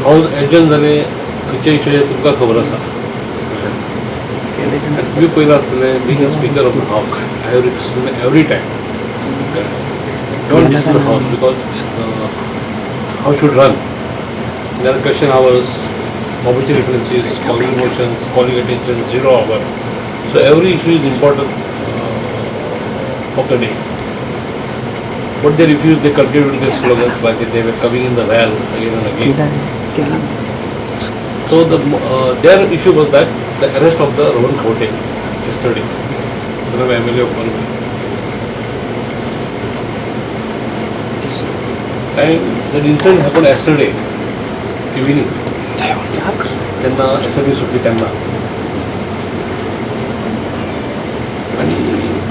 House एजन जालें खंयच्या इशूचेर तुमकां खबर आसा. आनी तुमी पयलां आसतलें, being a speaker of the house, I have requested every time, don't disturb the house because house should run. There are question hours, obituary references, calling motions, calling attention, zero hour. So every issue is important of the day. But they refused, they continued with their slogans like they were coming in the well again and again. So the their issue was that the arrest of the Rohan Khaunte yesterday, the MLA of Manipur. And that incident happened yesterday evening. तेन्ना assembly सुटली तेन्ना आनी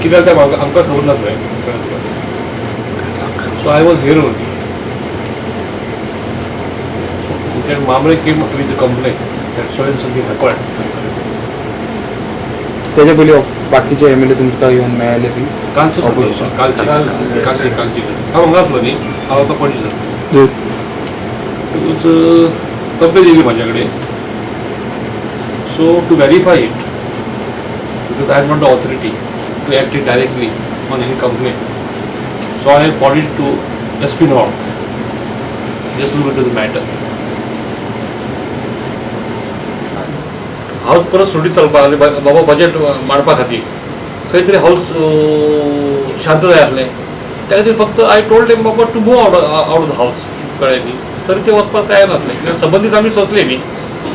कितें जालें तें आमकां खबर नासलें. So I was here only. Mamre came with the complaint that so and something happened. त्याच्या पयलीं बाकीचे एम एल ए तुमकां येवन मेळ्ळे बी? कालचो. Opposition. कालची कालची कालची हांव हांगा आसलो न्ही, हांव आतां पणजे आसलो. कंप्लेन येयली म्हाज्या कडेन. So to verify it, because I am not the authority to act it directly on any complaint, so I have forwarded to SP North, just look into the matter. House परत सुरळीत चलपा आनी बाबा budget मांडपा खातीर खंय तरी house शांत जाय आसलें. त्या खातीर फक्त I told them बाबा to move out of the house, कळ्ळें न्ही? तरी ते वचपाक तयार नासले कित्याक संबंदीत आमी सोंसले न्ही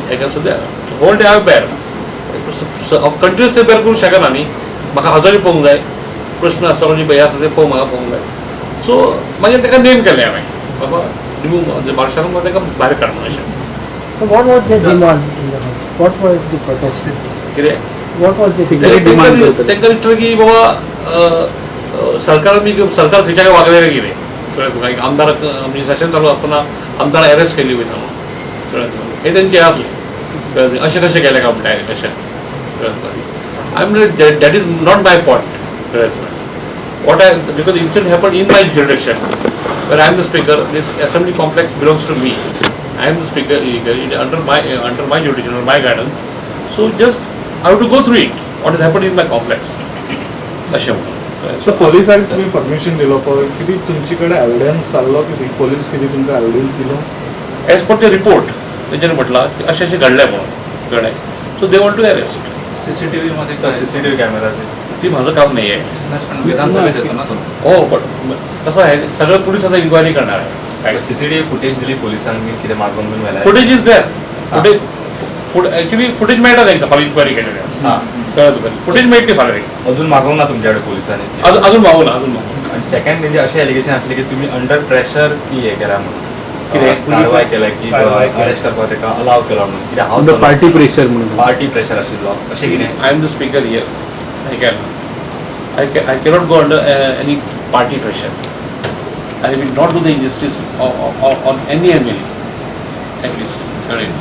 हेका. सद्या होल डे हांवें बेर कंटिन्यूस ते बेर करूंक शकना न्ही. म्हाका हजरी पळोवंक जाय, प्रश्न आसता म्हणजे हे आसा ते पळोवंक म्हाका पळोवंक जाय. सो मागीर ताका नेम केलें हांवें, बाबा रिमूव मार्शान ताका भायर काड म्हणून अशें. So what was the demand in the house? What was the protest? कितें? What was the कितें demand करतले? तांकां दिसलें की बाबा सरकार बी सरकार खंयच्या काय वागलें काय कितें, कळ्ळें तुका? एक आमदाराक आमची सेशन चालू आसतना आमदार अरेस्ट केली वयता म्हणून, कळ्ळें तुका? हें तेंचें हें आसलें, कळ्ळें तुका? अशें कशें केलें काय म्हणटा अशें, कळ्ळें तुका? I am that is not my point, कळ्ळें तुका? What I, because incident happen in my jurisdiction where I am the speaker, this assembly complex belongs to me. I am the speaker under my jurisdiction, under my guidance. So just I have to go through it. What has happened in my complex. अशें म्हणून. So पोलिसांक तुमी permission दिलो पळय, कितें तुमचे कडेन evidence जाल्लो? कितें पोलीस कितें तुमकां एविडन्स दिलो? एज पर ते रिपोर्ट तेंच्यांनी म्हटलां की अशें अशें घडलें म्हणून, कळ्ळें? So they want to arrest. CCTV मध्ये? CCTV camera. ती माझं काम नाही आहे. विधानसभेत येतो ना तो. हो, पण कसं आहे, सगळं पोलीस आता इन्क्वायरी करणार आहे. सीसीटीव्ही फुटेज दिली पोलिसांनी कितें मागून बीन व्हेल्या? Footage is there. Footage actually footage मेळटा तांकां फाल्यां इन्क्वायरी केलेली. हां. कळ्ळें तुका? फुटेज मेळटली फाल्यां. अजून मागोवंक ना तुमच्या कडेन पोलिसांनी? अजून अजून मागू ना, अजून मागू. आणि सेकंड म्हणजे अशें एलिगेशन आसलें की तुमी अंडर प्रेशर ती हे केला म्हणून. कितें? कारवाय केल्या की कारवाय केल्या. अरेस्ट करपाक ताका अलाव केला म्हणून, कित्याक हांव पार्टी प्रेशर म्हणून. पार्टी प्रेशर आशिल्लो अशें कितें? I am the speaker here. I cannot go under any party pressure. I will not do the injustice on any MLA, at least. Correct.